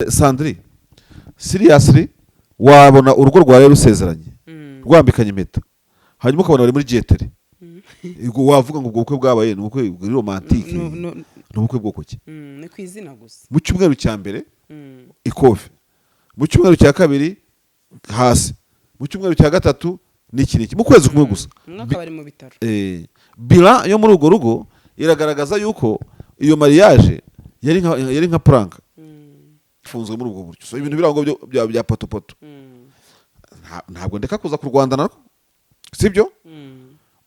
Sandri, seriously, wabona urugo rwawe rusezeranye, rwambikanye impeta, hanyuma ukabona bari muri jeteri. Ubwo wavuga ngo ubwo bukwe bwabaye ni ubukwe buri romantique? Ni ubukwe bwoko ki? Ni ku izina gusa. Mu cyumweru cya mbere ikofe, mu cyumweru cya kabiri hasi, mu cyumweru cya gatatu n'iki n'iki, mu kwezi kumwe gusa. Umwe akaba ari mu bitaro. Bilan yo muri urwo rugo iragaragaza yuko iyo mariage yari nka prank ifunzwe muri ubwo buryo. So ibintu birango bya potopoto. Ntabwo ndeka kuza ku Rwanda narwo, sibyo?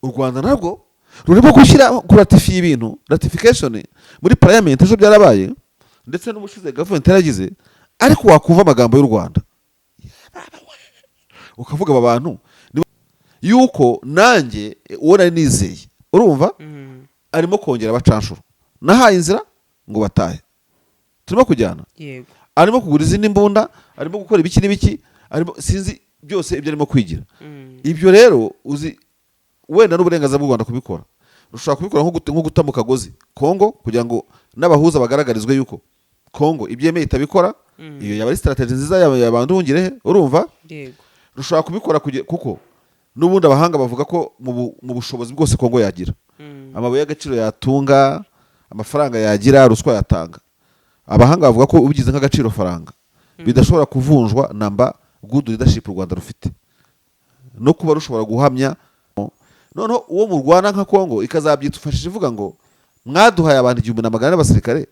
U Rwanda narwo rurimo gushyira kuratifiya ibintu, ratification muri parliament ejo byarabaye, ndetse n'ubushize government yaragize. Ariko wakumva amagambo y'u Rwanda ukavuga aba bantu yuko nanjye uwo nari nizeye, urumva, arimo kongera abacanshuro nahaye inzira ngo batahe, turimo kujyana. Arimo kugura izindi mbunda, arimo gukora ibiki n'ibiki, arimo sinzi byose ibyo arimo kwigira. Ibyo rero uzi wenda n'uburenganzira bw'u Rwanda kubikora, rushobora kubikora nko guta mu kagozi Kongo kugira ngo n'abahuza bagaragarizwe yuko Kongo ibyemeye itabikora. Iyo yaba ari strategy nziza ya Bandungire, urumva? Yego. Rushobora kubikora kuko n'ubundi abahanga bavuga ko mu bushobozi bwose Kongo yagira, amabuye y'agaciro yatunga, amafaranga yagira, ruswa yatanga, abahanga bavuga ko ubigize nk'agaciro faranga bidashobora kuvunjwa namba good leadership u Rwanda rufite no kuba rushobora guhamya. Noneho uwo murwana nka Kongo ikazabyitufashije ivuga ngo mwaduhaye abantu 1400 b'abasirikare,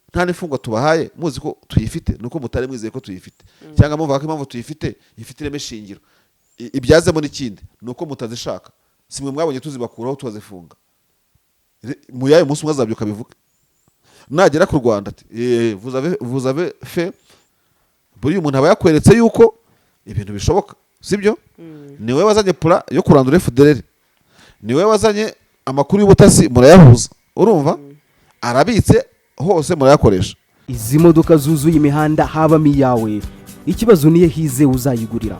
nta n'imfungwa tubahaye, muzi ko tuyifite, nuko mutari mwizeye ko tuyifite, cyangwa muvuga ko impamvu tuyifite ifite ireme shingiro. Ibyazemo n'ikindi ni uko mutazishaka, si mwe mwabonye tuzibakuraho tubazifunga. Mu yayo munsi umwe azabyuka bivuge nagera ku Rwanda ati: Vous avez fait." Buriya umuntu aba yakweretse yuko ibintu bishoboka, sibyo? Niwe wazanye plan yo kurandura FDLR, niwe wazanye amakuru y'ubutasi murayahuza, urumva, arabitse hose murayakoresha. Izi modoka zuzuye imihanda habamo iyawe? Ikibazo niyo hizewe uzayigurira.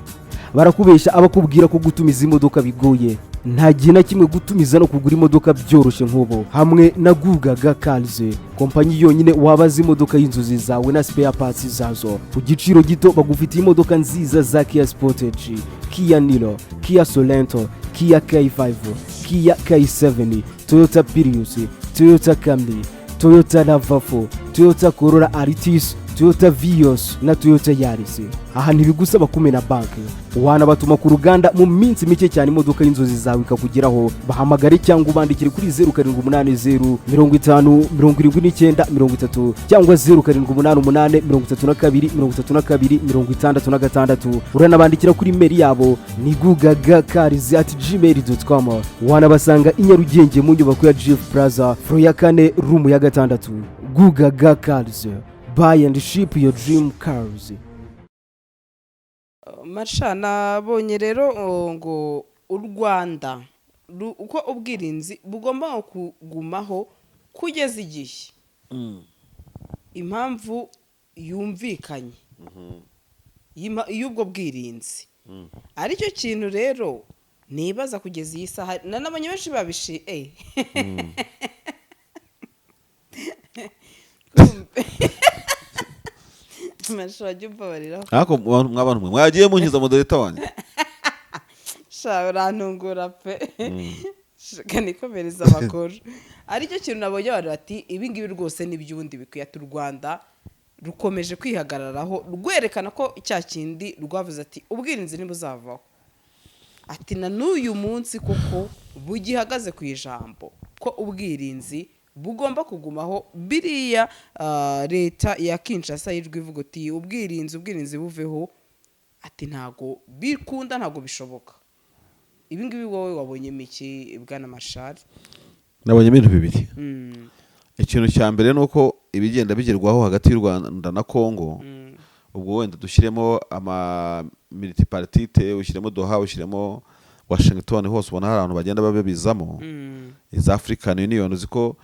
Barakubeshya abakubwira ko gutumiza imodoka bigoye. Nta gihe na kimwe gutumiza no kugura imodoka byoroshye nk'ubu hamwe na Gugaga Cars, kompanyi yonyine wabaza imodoka y'inzozi zawe na spare parts zazo ku giciro gito. Bagufitiye imodoka nziza za Kia Sportage, Kia Niro, Kia Sorento, Kia K5, Kia K7, Toyota Prius, Toyota Camry, Toyota RAV4, Toyota Corolla Altis, Toyota Vios na Toyota Yaris. Aha ntibigusaba kumena banki, wanabatuma ku ruganda mu minsi mike cyane imodoka y'inzozi zawe ikakugeraho. Bahamagare cyangwa ubandikire kuri 0780507930 cyangwa 0788323266. Uranabandikira kuri email yabo ni gugagacars@gmail.com. Wanabasanga i Nyarugenge mu nyubako ya Jifu Plaza, floor ya kane, room ya gatandatu. Gugaga Cars, buy and ship your dream cars. Marsha, nabonye rero ngo u Rwanda uko ubwirinzi bugomba kugumaho kugeza igihe impamvu yumvikanye y'ubwo bwirinzi. Aricyo kintu rero nibaza kugeza iyi saha, nanabonye benshi babishi Marsha, wajya umbabariraho. Ariko mwabantu mwe mwagiye munkiza moderator wanjye. Sha, urantungura pe. Reka nikomereze amakuru. Aricyo kintu nabonye abantu bati ibi ngibi rwose ni iby'ubundi bikwiye, ati u Rwanda rukomeje kwihagararaho, rwerekana ko cya kindi rwavuze ati ubwirinzi ntibuzavaho, ati na n'uyu munsi koko bugihagaze ku ijambo ko ubwirinzi bugomba kugumaho. Biriya leta ya Kinshasa yijwi ivuga uti ubwirinzi buveho, ati ntago bikunda, ntago bishoboka. Ibi ngibi wowe wabonyemo iki, bwana Mashari? Nabonye ibintu bibiri. Ikintu cya mbere ni uko ibigenda bigerwaho hagati y'u Rwanda na Kongo, ubwo wenda dushyiremo ama multipartite, ushyiremo Doha, ushyiremo Washington, hose ubona hari abantu bagenda babizamo, iza African Union. Uzi ko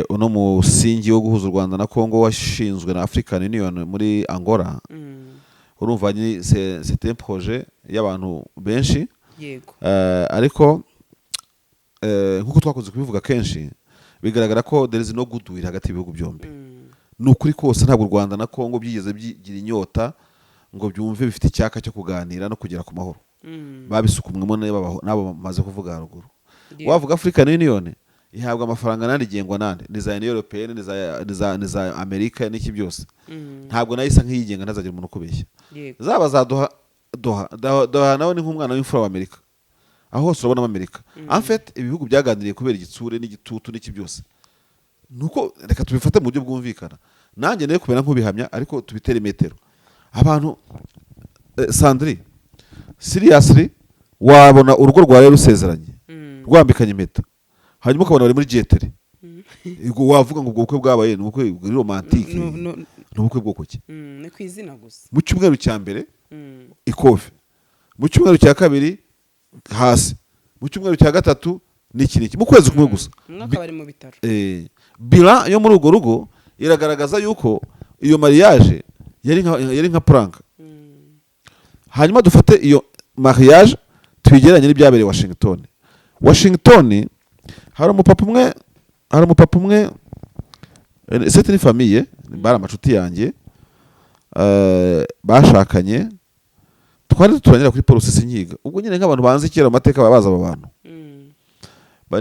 uno musingi wo guhuza u Rwanda na Kongo washinzwe na African Union muri Angola. Urumva ni c'est un projet y'abantu benshi. Ariko nk'uko twakunze kubivuga kenshi, bigaragara ko there is no goodwill hagati y'ibihugu byombi. Ni ukuri kose, ntabwo u Rwanda na Kongo byigeze bigira inyota ngo byumve bifite icyaka cyo kuganira no kugera ku mahoro. Babisukumwemo n'abo bamaze kuvuga haruguru. Wavuga African Union ihabwa amafaranga nandi, igengwa nande? Ni za Union Européenne, ni za Amerika n'iki byose. Ntabwo nayo isa nk'iyigenga, ntazagira umuntu ukubeshya. Zaba za Doha, Doha, Doha, Doha nawe ni nk'umwana w'imfura wa Amerika. Aho hose urabonamo Amerika. En fait, ibihugu byaganiriye kubera igitsure n'igitutu n'iki byose. Nuko reka tubifate mu buryo bwumvikana, nanjye nayo kubera nk'ubihamya, ariko tubitere metero abantu. Sandri, seriously, wabona urugo rwawe rusezeranye, rwambikanye impeta, hanyuma ukabona bari muri jetere. Ubwo wavuga ngo ubwo bukwe bwabaye ni ubukwe buri romantique? Ni ubukwe bwoko ki? Ni ku izina gusa. Mu cyumweru cya mbere ikofe, mu cyumweru cya kabiri hasi, mu cyumweru cya gatatu n'iki n'iki, mu kwezi kumwe gusa. Umwe akaba ari mu bitaro. Bilan yo muri urwo rugo iragaragaza yuko iyo mariage yari nka prank. Hanyuma dufate iyo mariage tuyigereranye n'ibyabereye Washington. Washington hari umupapa umwe, c'est une famille, bari amacuti yanjye, bashakanye twari duturanye kuri polisi nkiga. Ubwo nyine nk'abantu banzi kera mu mateka baba bazi abo bantu.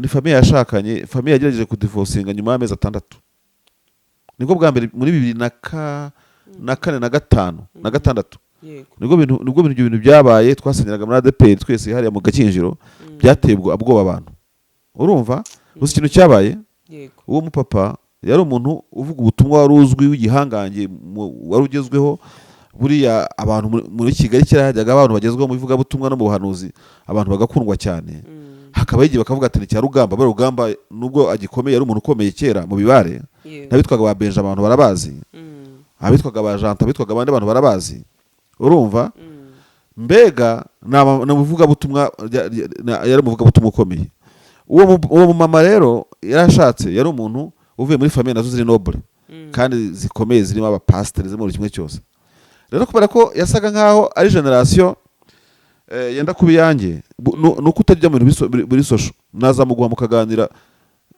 Ni famille yashakanye, famille yagerageje kudivorcinga nyuma y'amezi 6. Nibwo bwa mbere muri bibiri na kane na gatanu na gatandatu. Nibwo bintu ibyo bintu byabaye. Twasengeraga muri ADEPR twese hariya mu Gakinjiro. Byateye ubwoba abantu. Urumva gusa ikintu cyabaye, uwo mupapa yari umuntu uvuga ubutumwa, wari uzwi, w'igihangange, wari ugezweho. Buriya abantu muri Kigali kera hajyaga abantu bagezweho mu ivugabutumwa no mu buhanuzi, abantu bagakundwa cyane. Hakaba igihe bakavuga ati ni cya Rugamba. Bari Rugamba nubwo agikomeye, yari umuntu ukomeye kera mu bibare. N'abitwaga ba Benja abantu barabazi, abitwaga ba Janta, abitwaga abandi bantu barabazi. Urumva, mbega ni umuvugabutumwa, yari umuvugabutumwa ukomeye. Uwo mumama rero yarashatse, yari umuntu uvuye muri famille nazo ziri noble kandi zikomeye, zirimo abapasiteri, zirimo buri kimwe cyose. Rero kubera ko yasaga nkaho ari génération yenda kuba iyanjye, ni uko utajya mu bintu biri social, nazamuguha mukaganira,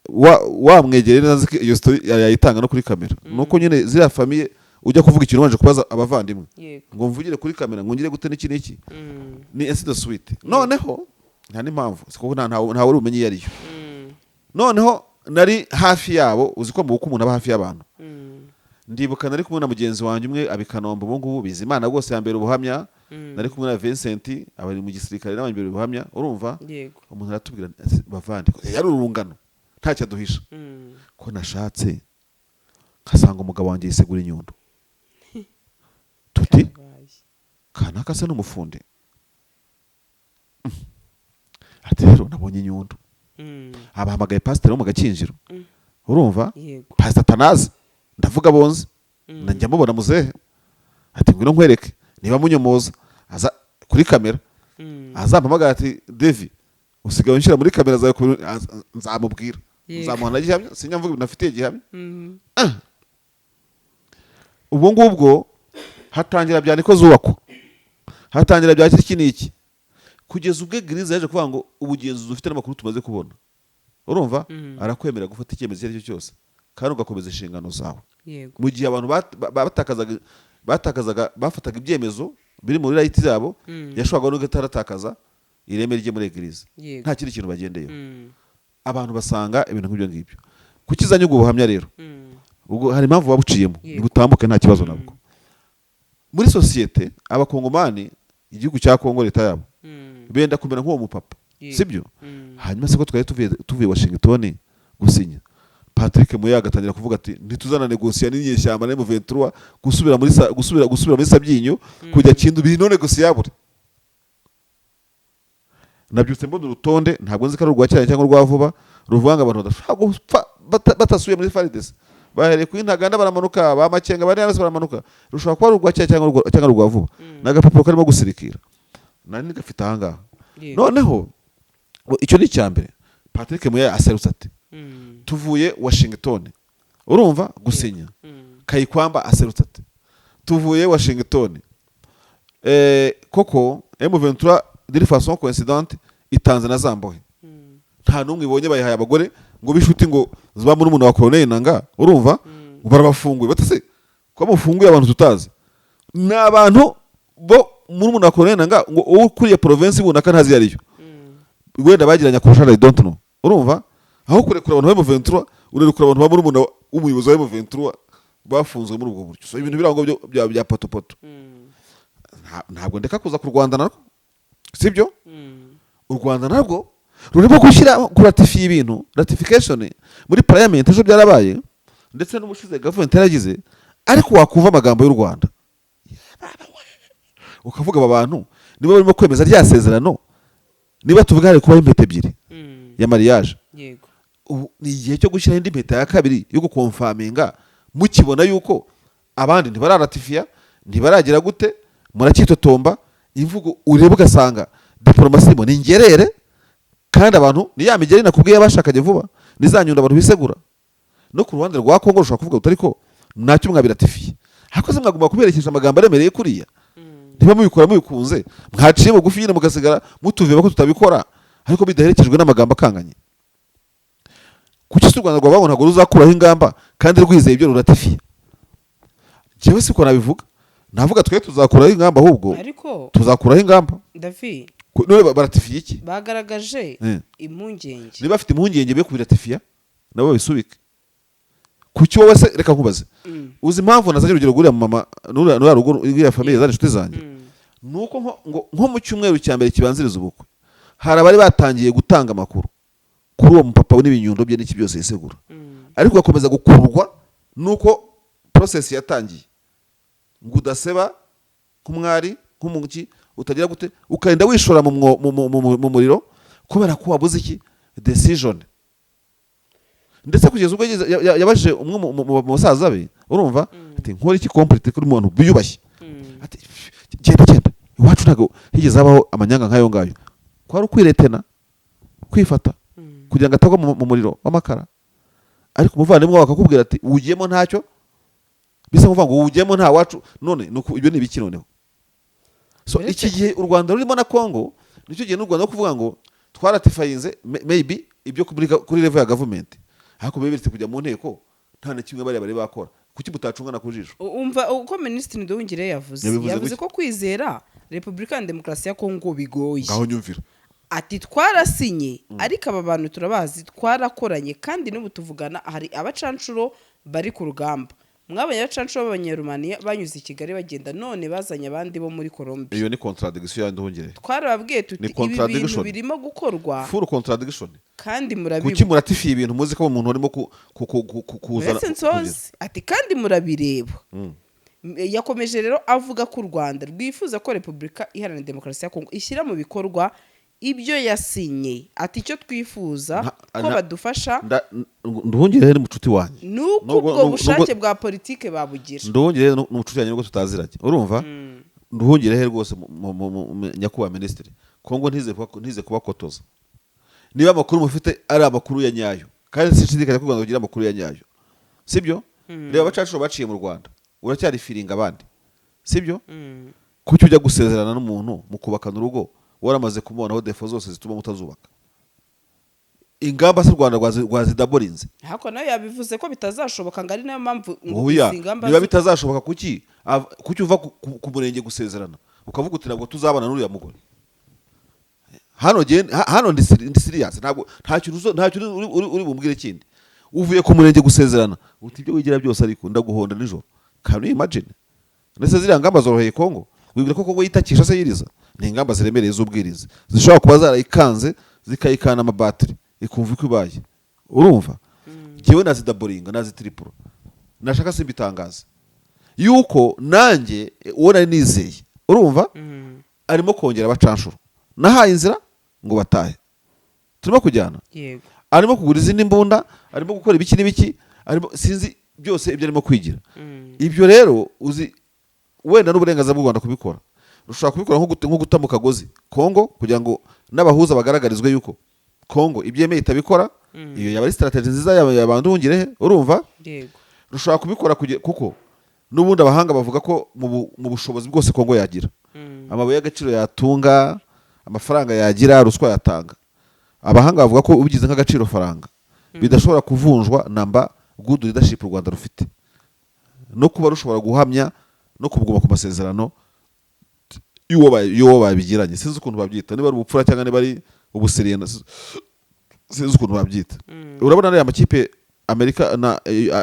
wamwegereye neza, nzi ko iyo story yayitanga no kuri kamera. Nuko nyine ziriya famille ujya kuvuga ikintu ubanje kubaza abavandimwe, ngo mvugire kuri kamera, ngo ngire gute n'iki n'iki, ni ainsi de suite. Noneho nta n'impamvu, si kuko ntawe uri bumenye iyo ariyo. Noneho nari hafi yabo, uzi ko mu bukwe umuntu aba hafi y'abantu. Ndibuka nari kumwe na mugenzi wanjye umwe aba i Kanombe ubu ngubu, Bizimana rwose yambera ubuhamya. Nari kumwe na Vincent, abari mu gisirikare, nawe yambera ubuhamya. Urumva, umuntu aratubwira ati, bavandi, yari urungano, ntacyo aduhisha, ko nashatse nkasanga umugabo wanjye yisegura inyundo. Tuti Kabaye. Kanaka se n'umufundi? Ati rero nabonye inyundo. Abahamagaye pasiteri wo mu Gakinjiro. Urumva, Pasiteri Atanazi, ndavuga bonze, njya mubona muzehe, ati ngwino nkwereke niba munyomoza. Aza kuri kamera, azampamagara ati Devi, usigaye unshyira muri kamera zawe nzamubwira. Nzamuha na gihamya, sinjya mvuga ibintu afitiye gihamya. Ubwo ngubwo hatangira bya niko zubakwa, hatangira bya iki n'iki, kugeza ubwo église yaje kuvuga ngo ubugenzuzi ufite n'amakuru tumaze kubona, urumva, arakwemera gufata icyemezo icyo ari cyo cyose kandi ugakomeza inshingano zawe. Mu gihe abantu batakazaga bafataga ibyemezo biri muri right zabo, yashoboraga no guhita ireme rye muri église, nta kindi kintu bagendeyeho. Abantu basanga ibintu nk'ibyo ngibyo. Kuki izanye ubwo buhamya rero? Ubwo hari impamvu babuciyemo. Nibutambuke, nta kibazo nabwo. Muri sosiyete abakongomani, igihugu cya Kongo, leta yabo, benda kumera nk'uwo mupapa. Sibyo? Hanyuma se ko twari tuvuye Washington gusinya, Patrick Muyaya agatangira kuvuga ati ntituzana négocier n'inyeshyamba na M23, gusubira muri Sabyinyo, kujya Kindu, biri non négociable. Nabyutse mbona urutonde, ntabwo nzi ko ari urwa kera cyangwa urwa vuba, ruvuga ngo abantu badashobora gupfa batasubiye muri FARDC. Bahereye kuri Ntaganda baramanuka, ba Makenga bari hasi baramanuka. Rushobora kuba ari urwa kera cyangwa urwa vuba. Ni agapapuro karimo gusirikira, nari nigafite ahangaha. Noneho icyo ni icya mbere. Patrick Muyaya aserutse ati tuvuye Washington, urumva, gusinya. Kayikwamba aserutse ati tuvuye Washington. Koko M23 d'une façon coïncidente itanze na zambohe, nta n'umwe ibonye bayihaye abagore ngo b'inshuti, ngo ziba muri umuntu wa Colonel Nanga. Urumva, Barabafunguye batase ko mufunguye abantu tutazi, ni abantu bo muri wa Corneille Nangaa, ngo uwo ukuriye province runaka ntazi iyo ariyo, wenda bagiranye kurusha, I don't know. Urumva, aho kurekura abantu ba M23, urerekura abantu ba murumuna w'umuyobozi wa M23 bafunzwe muri ubwo buryo. So ibintu birango byo bya potopoto. Ntabwo ndeka kuza ku Rwanda narwo, sibyo? U Rwanda narwo rurimo gushyira kuratifiya ibintu, ratification muri parliament ejo byarabaye, ndetse n'ubushize government yaragize. Ariko wakumva amagambo y'u Rwanda ukavuga, aba bantu niba barimo kwemeza rya sezerano, niba tuvuga hari kubaho impeta ebyiri ya mariage, ubu ni igihe cyo gushyiraho indi mpeta ya kabiri yo guconfirminga. Mukibona yuko abandi ntibararatifiya, ntibaragira gute, muracyitotomba. Imvugo ureba ugasanga diporomasi irimo ni ingerere, kandi abantu ni ya migeri nakubwiye bashakanye vuba, ni za nyundo abantu bisegura. No ku ruhande rwa Kongo rushobora kuvuga uti, ariko ntacyo mwabiratifiye, ariko se mwagomba kuberekesha amagambo aremereye kuriya? Niba mubikora mubikunze, mwaciye bugufi nyine, mugasigara mutuveba ko tutabikora, ariko bidaherekejwe n'amagambo akanganye. Kuki se u Rwanda rwavuga ngo ntabwo ruzakuraho ingamba kandi rwizeye ibyo ruratifiye? Njyewe siko nabivuga, navuga twe tuzakuraho ingamba ahubwo. Ariko Tuzakuraho ingamba. Davi, None baratifiye iki? Bagaragaje impungenge. Niba bafite impungenge be kubiratifiya, nabo babisubike. Kuki wowe se, reka nkubaze, uzi impamvu nazanye urugero rw'uriya mama n'uriya rugo, rw'iriya famille zari inshuti zanjye? Nuko nko mu cyumweru cya mbere kibanziriza ubukwe, hari abari batangiye gutanga amakuru kuri uwo mupapa n'ibinyundo bye n'iki byose yisegura, ariko ugakomeza gukururwa nuko process yatangiye, ngo udaseba nk'umwari nk'umuki utagira gute, ukagenda wishora mu muriro kubera ko wabuze iki decision. Ndetse kugeza ubwo yabajije umwe mu basaza be, urumva, ati nkora iki complete kuri muntu biyubashye? Ati genda, genda, iwacu ntabwo higeze habaho amanyanga nk'ayo ngayo. Kwari ukwiretena, kwifata kugira ngo atagwa mu muriro w'amakara. Ariko umuvandimwe wawe akakubwira ati wugiyemo ntacyo, bisa nkuvuga ngo wugiyemo nta wacu. None nuko ibyo ni ibiki noneho? So iki gihe u Rwanda rurimo na Congo, nicyo gihe n'u Rwanda kuvuga ngo twaratifayinze maybe ibyo kuri level ya government, ariko biberetse kujya mu nteko nta na kimwe bariya bari bakora. Kuki mutacungana ku jisho? Umva uko Minisitiri Nduhungirehe yavuze. Yabivuze Yavuze gutya. ko kwizera Repubulika ya Demokarasi ya Kongo bigoye. Ngaho nyumvira. Ati twarasinye, ariko aba bantu turabazi, twarakoranye, kandi n'ubu tuvugana hari abacanshuro bari ku rugamba. Mwabonye abacanshuro b'Abanyarumaniya banyuze i Kigali bagenda, none bazanye abandi bo muri Colombia. Iyo ni contradiction ya Nduhungirehe. Twarababwiye tuti Ni ibi bintu contradiction. birimo gukorwa Full contradiction. kandi Kuki murabibona. muratifiye ibintu muzi ko umuntu arimo kuzana Uretse nsozi, ati kandi murabireba. Yakomeje rero avuga ko u Rwanda rwifuza ko Repubulika Iharanira Demokarasi ya Kongo ishyira mu bikorwa ibyo yasinye. Ati icyo twifuza ko badufasha Nduhungirehe ni mucuti wanjye. ni uko ubwo bushake bwa politike babugira. Nduhungirehe ni umucuti wanjye nubwo tutaziranye, urumva? Nduhungirehe rwose, nyakubahwa minisitiri, Kongo ntize kubakotoza. Niba amakuru mufite ari amakuru ya nyayo, kandi sinshidikanya ko u Rwanda rugira amakuru ya nyayo, sibyo? Reba abacancuro baciye mu Rwanda, uracyari firinga abandi, sibyo? Kuki ujya gusezerana n'umuntu mukubakana urugo waramaze kumubonaho défauts zose zituma mutazubaka? Ingamba se u Rwanda rwazidaborinze? Ariko nawe yabivuze ko bitazashoboka, ngo ari nayo mpamvu ngo Oya, izi ngamba niba bitazashoboka, kuki uva ku murenge gusezerana ukavuga uti ntabwo tuzabana n'uriya mugore? Hano hano ndi serious, ntabwo nta kintu nta kintu uri bumbwire kindi. Uvuye ku murenge gusezerana uti ibyo wigira byose ariko ndaguhonda nijoro. Can you imagine? Ndetse ziriya ngamba zoroheye Kongo? Wibwira ko Kongo yitakisha se yiriza? Ni ingamba ziremereye z'ubwirinzi zishobora kuba zarayikanze, zikayikana amabatiri, ikumva uko ibaye. Urumva, njyewe nazidaboringa, nazitiripura, nashaka simbitangaza yuko nanjye uwo nari nizeye, urumva, arimo kongera abacanshuro nahaye inzira ngo batahe, turimo kujyana. Arimo kugura izindi mbunda, arimo gukora ibiki n'ibiki, arimo sinzi byose ibyo arimo kwigira. Ibyo rero uzi wenda n'uburenganzira bw'u Rwanda kubikora, rushobora kubikora nko guta mu kagozi Kongo kugira ngo n'abahuza bagaragarizwe yuko Kongo ibyo yemeye itabikora. Iyo yaba ari strategy nziza ya Banduhungirehe, urumva? Rushobora kubikora kuko n'ubundi abahanga bavuga ko mu bushobozi bwose Kongo yagira, amabuye y'agaciro yatunga, amafaranga yagira, ruswa yatanga, abahanga bavuga ko ubigize nk'agaciro faranga bidashobora kuvunjwa namba good leadership u Rwanda rufite. No kuba rushobora guhamya no kuguma ku masezerano y'uwo babigiranye. Sinzi ukuntu babyita, niba ari ubupfura cyangwa niba ari ubusiriyena, sinzi ukuntu babyita. Urabona ariya makipe Amerika na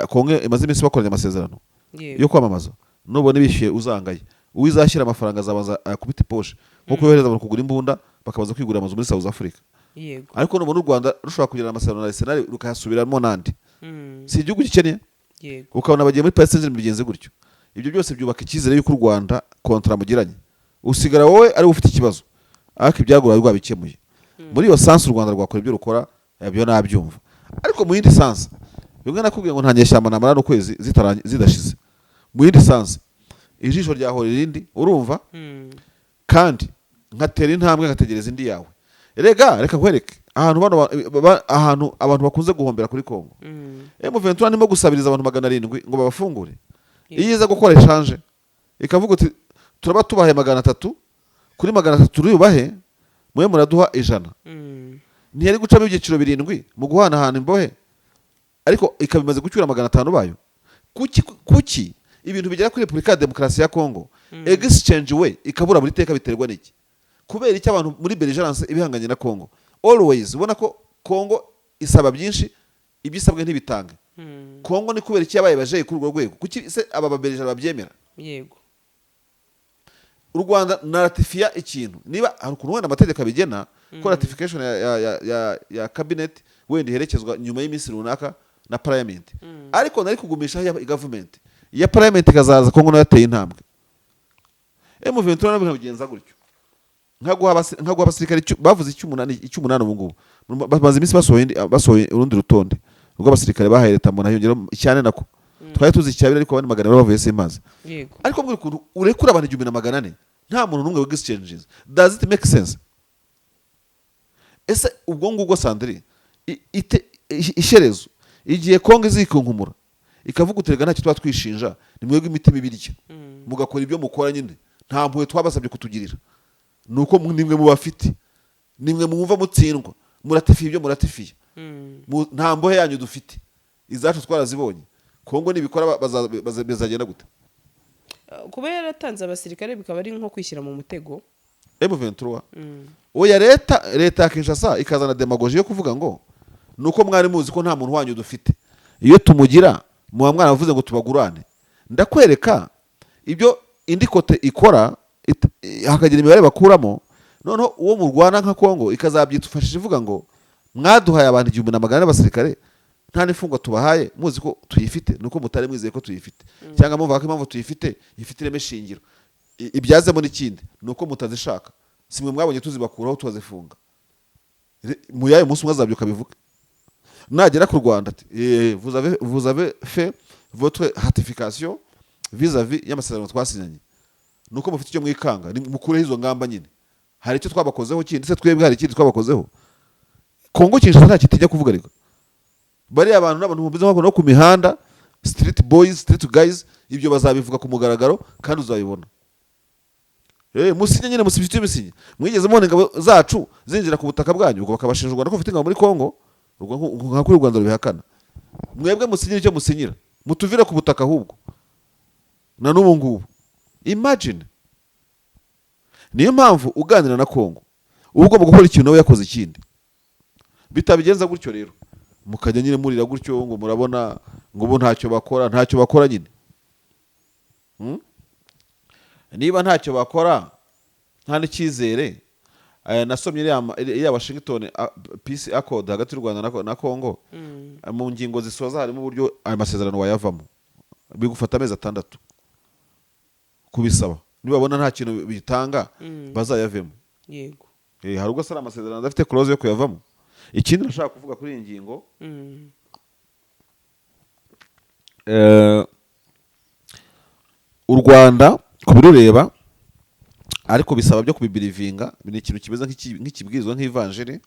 Kongo imaze iminsi bakoranye amasezerano yo kwamamaza, nubona bishyuye uzangaye. Uwizashyira amafaranga azabanza akubita iposhe, nkuko yohereza abantu kugura imbunda, bakabanza kwigurira amazu muri South Africa. Ariko nubona u Rwanda rushobora kugirana amasezerano na Arsenal, rukayasubiramo n'andi, si igihugu gikennye, ukabona bagiye muri Paris Saint-Germain, bigenze gutyo, ibyo byose byubaka icyizere y'uko u Rwanda contrat mugiranye, usigara wowe ari we ufite ikibazo, ariko ibyago ruba rwabikemuye. Muri iyo sens u Rwanda rwakora ibyo rukora, ibyo nabyumva. Ariko mu yindi sens, bimwe nakubwiye ngo nta nyeshyamba namara n'ukwezi zidashize, mu yindi sens ijisho ryahora irindi, urumva? Kandi nkatera intambwe nkategereza indi yawe. Rega reka nkwereke ahantu bano ahantu abantu bakunze guhombera kuri Kongo. M23 ndimo gusabiriza abantu 700 ngo babafungure. Iyo iza gukora échange, ikavuga uti turaba tubahaye 300 kuri 300, turiyubahe, mwe muraduha 100, ntiyari gucamo ibyiciro birindwi mu guhanahana imbohe, ariko ikaba imaze gucyura 500 bayo. Kuki ibintu bigera kuri Repubulika ya Demokarasi ya Kongo, exchange we ikabura buri teka? Biterwa n'iki? Kubera icyo abantu muri belligerence ibihanganye na Kongo always, ubona ko Kongo isaba byinshi, ibyo isabwe ntibitange. Kongo ni kubera iki yabaye bajeyi kuri urwo rwego? Kuki se aba babelligérants babyemera? U Rwanda na ratifiya ikintu, niba hari ukuntu wenda amategeko abigena ko ratification ya cabinet wenda iherekezwa nyuma y'iminsi runaka na parliament, ariko nari kugumishaho iya government, iya parliament ikazaza Kongo nayo yateye intambwe. M23 nabwo nkabigenza gutyo, nkaguha abasirikare bavuze icy'umunani. Ubu ngubu bamaze iminsi basohoye urundi rutonde rw'abasirikare bahaye leta, mbona hiyongeraho icyane, nako twari tuzi icyabiri, ariko abandi 200 bavuye simazi. Ariko mbwira ukuntu urekura abantu 1400 nta muntu n'umwe w'exchanges. Does it make sense? Ese ubwo ngubwo, Sandrine, ishyerezo igihe Kongo izikunkumura ikavuga uterega ntacyo tuba twishinja, ni mwebwe imitima ibirya, mugakora ibyo mukora nyine, nta mpuhwe twabasabye kutugirira, ni uko nimwe mubafite, nimwe mwumva mutsindwa, muratifiye ibyo muratifiye. Nta mbohe yanyu dufite, izacu twarazibonye. Kongo nibikora bizagenda gute? Kuba yaratanze abasirikare bikaba ari nko kwishyira mu mutego. M23, oya, leta ya Kinshasa ikazana démagogie yo kuvuga ngo nuko mwari muzi ko nta muntu wanyu dufite, iyo tumugira muba mwaravuze ngo tubagurane. Ndakwereka ibyo indi côté ikora, hakagira imibare bakuramo, noneho uwo murwana nka Kongo ikazabyitufashisha ivuga ngo mwaduhaye abantu 1400 b'abasirikare nta n'imfungwa tubahaye, muzi ko tuyifite, nuko mutari mwizeye ko tuyifite, cyangwa muvuga ko impamvu tuyifite ifite ireme shingiro. Ibyazemo n'ikindi ni uko mutazishaka, si mwe mwabonye tuzibakuraho tubazifunga. Mu yayo munsi umwe azabyuka bivuge nagera ku Rwanda ati vous avez fait votre ratification vis-à-vis y'amasezerano twasinyanye, nuko mufite icyo mwikanga, mukureho izo ngamba nyine, hari icyo twabakozeho kindi se? Twebwe hari ikindi twabakozeho? Kongo Kinshasa nta kitijya kuvuga, ariko bariya bantu n'abantu bumeze nk'abantu no ku mihanda, street boys, street guys, ibyo bazabivuga ku mugaragaro kandi uzabibona. Musinye nyine, musibye icyo musinye. Mwigeze mubona ingabo zacu zinjira ku butaka bwanyu? Ubwo bakabashinja u Rwanda ko bafite ingabo muri Kongo, ubwo nka kuri u Rwanda rubihakana. Mwebwe musinyira icyo musinyira, mutuvire ku butaka ahubwo na n'ubu ngubu. Imagine, niyo mpamvu uganira na Kongo uba ugomba gukora ikintu nawe yakoze ikindi. Bitabigenza gutyo rero, mukajya nyine murira gutyo ngo murabona ngo ubu ntacyo bakora, ntacyo bakora nyine. Niba ntacyo bakora, nta n'icyizere. Nasomye iriya Washington Peace Accord hagati y'u Rwanda na Congo. Mu ngingo zisoza harimo uburyo ayo masezerano wayavamo, bigufata amezi 6 kubisaba. Nibabona nta kintu bitanga, bazayavemo. Hari ubwo se ari amasezerano adafite clause yo kuyavamo? Ikindi nashaka kuvuga kuri iyi ngingo, u Rwanda kubirureba, ariko bisaba byo kubibirivinga, ni ikintu kimeze nk'ikibwirizwa, nk'ivanjiri.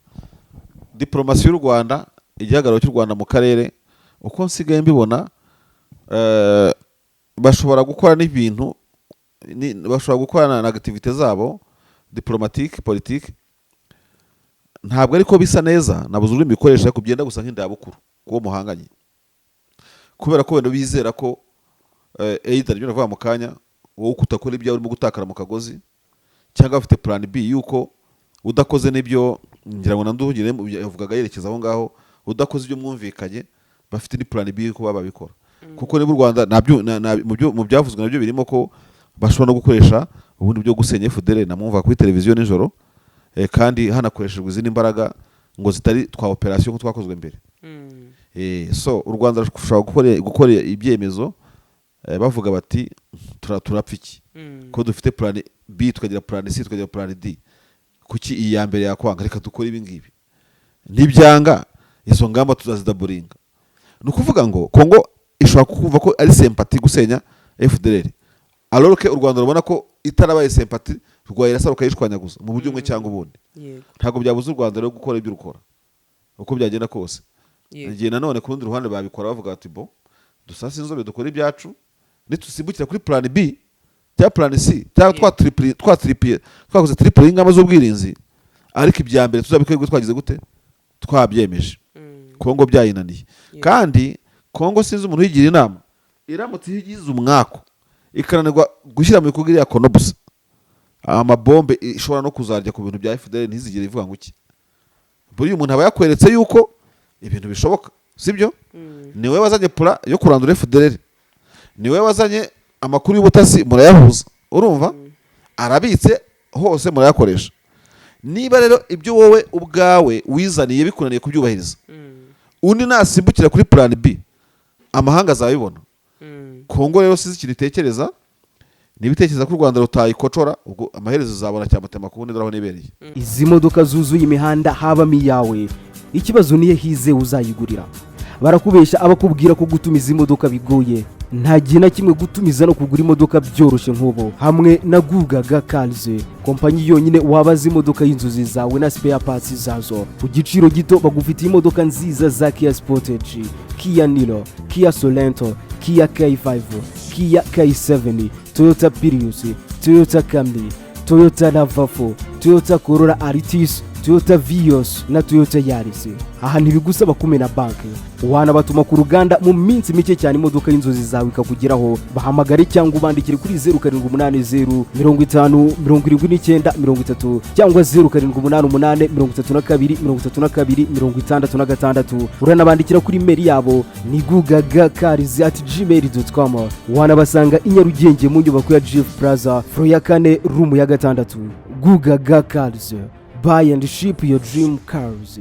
Diplomasi y'u Rwanda, igihagararo cy'u Rwanda mu karere, uko nsigaye mbibona, bashobora gukora n'ibintu bashobora gukorana na activité zabo diplomatique, politique, ntabwo ariko bisa neza, nabuze ururimi bikoresha, ariko byenda gusa nk'indabukuru kuwo muhanganye, kubera ko wenda bizera ko Either ibyo navuga mu kanya, wowe kutakora ibyawe urimo gutakara mu kagozi, cyangwa bafite plan B yuko udakoze n'ibyo, ngira ngo nanduhugire yavugaga yerekeza aho ngaho, udakoze ibyo mwumvikanye, bafite ni plan B yuko baba babikora. Kuko niba u Rwanda nabyo mu byavuzwe nabyo birimo ko bashobora no gukoresha ubundi byo gusenya FDLR, namwumva kuri televiziyo nijoro, kandi hanakoreshejwe izindi mbaraga ngo zitari twa operation nko twakozwe mbere. So u Rwanda rushobora gukora ibyemezo, bavuga bati turapfa iki ko dufite plan B, tukagira plan C, tukagira plan D? Kuki iyi ya mbere yakwanga? Reka dukore ibi ngibi, nibyanga izo ngamba tuzazidaburinga. Ni ukuvuga ngo Kongo ishobora kumva ko ari sympathie gusenya FDLR, alors que u Rwanda rubona ko itarabaye sympathie rwayirasa rukayishwanyaguza mu buryo bumwe cyangwa ubundi. Ntabwo byabuza u Rwanda rero gukora ibyo rukora uko byagenda kose. Igihe nanone ku rundi ruhande babikora bavuga bati bo dusase inzobe, dukore ibyacu, nitusimbukira kuri plan B cyangwa plan C cyangwa twatripliye, twakoze triple y'ingamba z'ubwirinzi, ariko ibya mbere tuzabikora twagize gute? Twabyemeje. Kongo byayinaniye. Kandi Kongo sinzi umuntu uyigira inama, iramutse igize umwaku ikananirwa gushyira mu bikorwa iriya CONOPS, amabombe ishobora no kuzarya ku bintu bya FDLR, ntizigere ivuga ngo iki. Buriya umuntu aba yakweretse yuko ibintu bishoboka, sibyo? Niwe wazanye plan yo kurandura FDLR, niwe wazanye amakuru y'ubutasi, murayahuza, urumva arabitse hose, murayakoresha. Niba rero ibyo wowe ubwawe wizaniye bikunaniye kubyubahiriza, undi nasimbukira kuri plan B, amahanga azabibona. Kongo rero sizi ikintu itekereza. Niba itekereza ko u Rwanda rutayikocora, ubwo amaherezo uzabona cyamutema ku wundi. Dore aho nibereye. Izi modoka zuzuye imihanda habamo iyawe? Ikibazo niyo hizewe uzayigurira. Barakubeshya abakubwira ko gutumiza imodoka bigoye. Nta gihe na kimwe gutumiza no kugura imodoka byoroshye nk'ubu hamwe na Gugaga Cars, kompanyi yonyine wabaza imodoka y'inzozi zawe na spare parts zazo ku giciro gito. Bagufitiye imodoka nziza za Kia Sportage, Kia Niro, Kia Sorento, Kia K5, Kia K7, Toyota Prius, Toyota Camry, Toyota RAV4, Toyota Corolla Altis, Toyota Vios na Toyota Yaris. Aha ntibigusaba kumena banki, wanabatuma ku ruganda mu minsi mike cyane imodoka y'inzozi zawe ikakugeraho. Bahamagare cyangwa ubandikire kuri 0780507930 cyangwa 0788323266. Uranabandikira kuri email yabo ni gugagacars@gmail.com. Wanabasanga i Nyarugenge mu nyubako ya Jifu Plaza, floor ya kane, room ya gatandatu. Gugaga Cars, buy and ship your dream cars.